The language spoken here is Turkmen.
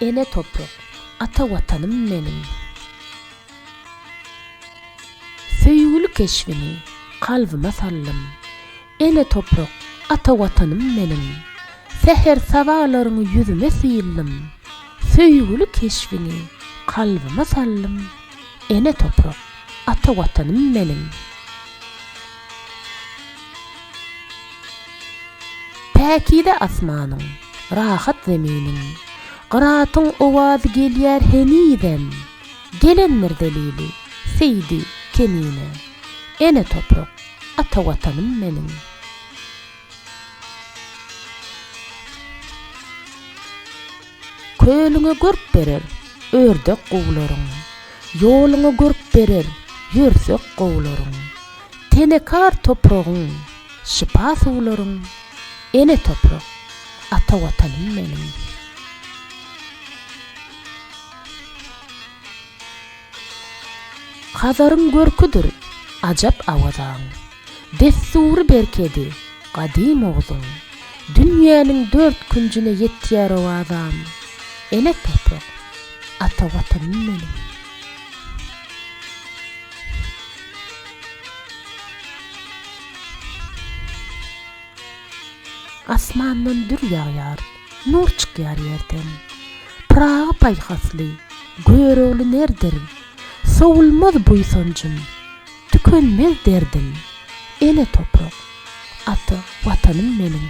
Ene toprak, ata Watanym meniň. Söýgüli keşbiňi kalbyma saldym. Ene toprak, ata Watanym meniň. Säher sabalaryňy ýüzüme syldym. Söýgüli keşbiňi kalbyma saldym. Ene toprak, ata Watanym meniň. Päkize asmanyň, rahat zeminiň, Gyratyň owazy gelýär henizem. Gelendir Zelili, Seýdi, Kemine. Ene toprak, ata Watanym meniň. Kölüňe görk berer ördek guwlaryň, Ýoluňa görk berer ýörsek gowlaryň. Tenekar topragyň, şypa suwlaryň, Ene toprak, ata Watanym meniň. Hazaryň görküdir ajap awazaň, Dessury berkedi gadym Ogzuň. Dünýäniň dört künjüne ýetýär owazam, Ene toprak, ata Watanym meniň. Asmandan dür ýagýar, nur çykýar ýerden. Pyragy paýhasly, Görogly nerdir? Sowulmaz buýsanjym, tükenmez derdim. Ene toprak, ata Watanym meniň.